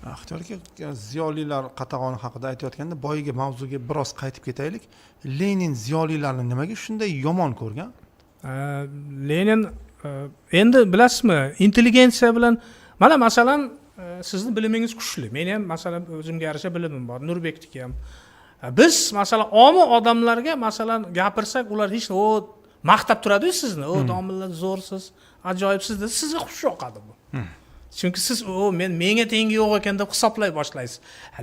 Baxtiyor aka, ziyolilar qatag'oni haqida aytayotganda boyagi mavzuga biroz qaytib ketaylik. Lenin ziyolilarni nimaga shunday yomon ko'rgan? Lenin endi bilasizmi, intelligensiya bilan, mana masalan, sizni bilimingiz kuchli, meni ham masalan o'zimga yarasha bilimim bor, Nurbekniki ham. Biz masalan omi odamlarga masalan gapirsak, ular hech o maqtab turadiyu sizni: "O domilla, zo'rsiz, ajoyibsiz", desa, sizga xush yoqadi bu, chunki siz "O, men, menga tengi yo'q ekan", deb hisoblay boshlaysiz.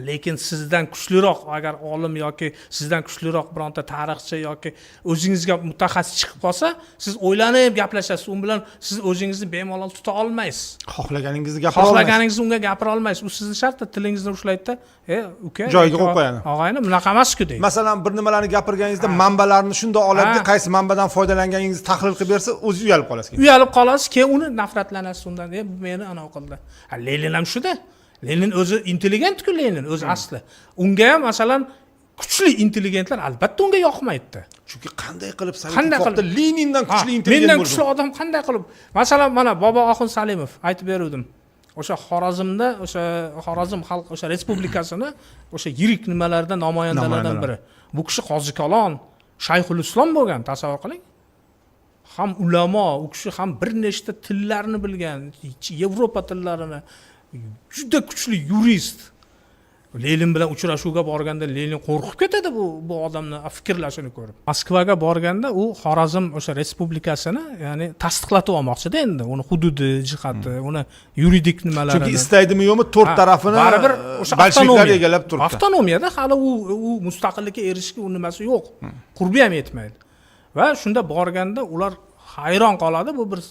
Lekin sizdan kuchliroq agar olim yoki sizdan kuchliroq bironta tarixchi yoki o'zingizga mutaxassis chiqib qolsa, siz o'ylanib gaplashasiz u bilan, siz o'zingizni bemalol tuta olmaysiz. Xohlaganingizni gapira olmaysiz. Xohlaganingizni unga gapira olmaysiz. U sizni shartta tilingizdan ushlaydida: "E, uka, Joyiga qo'yib qo'yadi. Og'ayni, bunaqa emasku", deydi. Masalan, bir nimalarni gapirganingizda manbalarni shundoq oladida, qaysi manbadan foydalanganingizni tahlil qilib bersa, o'zi uyalib qolasiz keyin. Uyalib qolasiz, keyin uni nafratlanasiz undan: "E, bu meni anavi qildi". Ha, Lenin ham shuda. Lenin o'zi intelligentku, Lenin o'zi asli. Unga ham masalan kuchli intelligentlar albatta unga yoqmaydida. Chunki qanday qilib Sovet Qanday Ittifoqida qilib? Lenindan Ha, kuchli intelligent mendan bo'lishi kuchli odam qanday qilib? Masalan, mana Bobo Oxun Salimov, aytib beruvdim, o'sha Xorazmda, o'sha Xorazm xalq o'sha respublikasini o'sha yirik nimalardan, namoyandalardan Namoyandalar. biri. Bu kishi qozi kalon, shayxul islom bo'lgan, tasavvur qiling. Ham ulamo u kishi, ham bir nechta tillarni bilgan, Yevropa tillarini, juda kuchli yurist. Lenin bilan uchrashuvga borganda Lenin qo'rqib ketadi bu odamni fikrlashini ko'rib. Moskvaga borganda u Xorazm o'sha respublikasini, ya'ni tasdiqlatib olmoqchida endi, uni hududi jihati, uni yuridik nimalarini. Chunki istaydimi yo'qmi, to'rt tarafini baribir o'sha bolsheviklar avtonomiya. egallab turibdi. Avtonomiyada hali u mustaqillikka erishishga u nimasi yo'q, qurbi ham yetmaydi. Va shunda borganda ular hayron qoladi: bu bir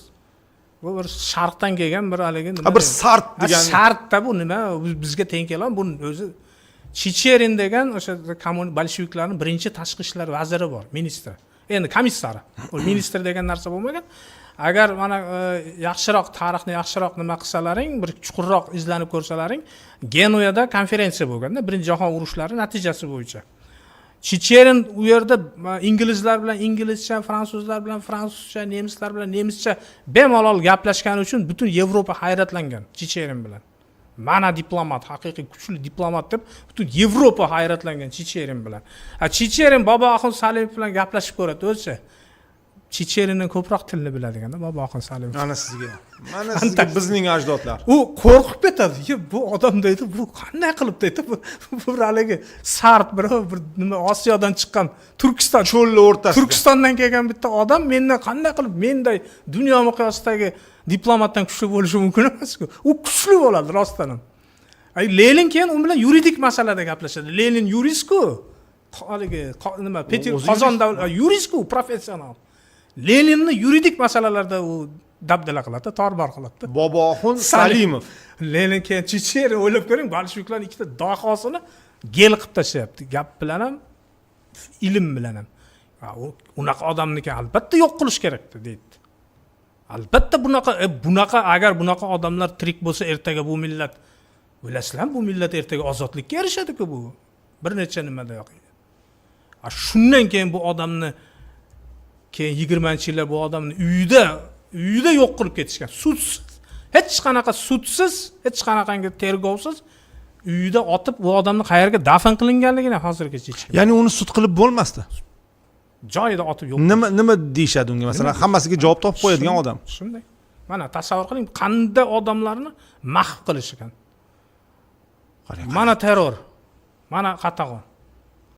sharqdan kelgan bir haligi nima Ha, bir deydi? sart Ha, degan. Sartda bu nima, bu bizga teng keladi bu o'zi. Chicherin degan o'sha bolsheviklarni birinchi tashqi ishlar vaziri bor, ministr endi, komissari. U ministr degan narsa bo'lmagan. Agar mana yaxshiroq tarixni yaxshiroq nima qilsalaring, bir chuqurroq izlanib ko'rsalaring, Genuyada konferensiya bo'lganda, Birinchi jahon urushlari natijasi bo'yicha Chicherin u yerda inglizlar bilan inglizcha, fransuzlar bilan fransuzcha, nemislar bilan nemischa bemalol gaplashgani uchun butun Yevropa hayratlangan Chicherin bilan. Mana diplomat, haqiqiy kuchli diplomat deb butun Yevropa hayratlangan Chicherin bilan. A Chicherin Bobo Axun Salimov bilan gaplashib ko'radi o'zicha. Chicherindan ko'proq tilni biladiganda Bobo Axun Salimov. Mana sizga, mana sizga bizning ajdodlar. U qo'rqib ketadi: "Ye, bu odam", deydi, "bu qanday qilib", deydi, "bu bir haligi sart birov, bir nima, Osiyodan chiqqan, Turkiston cho'lni o'rtasida Turkistondan kelgan bitta odam mendan qanday qilib, menday dunyo miqyosidagi diplomatdan kuchli bo'lishi mumkin emasku". U kuchli bo'ladi rostdan ham. Ay, Lenin keyin u bilan yuridik masalada gaplashadi. Lenin yuristku, haligi nima, Peter O'zi Qozon yurist. davlat yuristku, professional. Leninni yuridik masalalarda u dabdala qiladi, tormor qiladi. Boboxun Salimov. Lenin keyin Chicherin, o'ylab ko'ring, bolsheviklarni ikkita dahosini gel qilib tashlayapti, gap bilan ham, ilm bilan ham. Ha, u unaqa odamniki albatta yo'q qilish kerak deydi. Albatta bunaqa bunaqa, agar bunaqa odamlar tirik bo'lsa, ertaga bu millat, bilasizlarmi, bu millat ertaga ozodlikka erishadiku bu bir necha nimadayoq. A shundan keyin bu odamni keyin 20-yillar bu odamni uyida yo'q qilib ketishgan, sudsiz, hech qanaqa sudsiz, hech qanaqangi tergovsiz uyida otib, u odamni qayerga dafn qilinganligini hozirgacha hech kim Ya'ni uni sud qilib bo'lmasdi. Joyida otib yo'q. Nima deyishadi unga masalan? Hammasiga javob topib qo'yadigan odam. Shunday. Mana tasavvur qiling, qanday odamlarni mahv qilishgan. Qarang. Mana terror, mana qatag'on.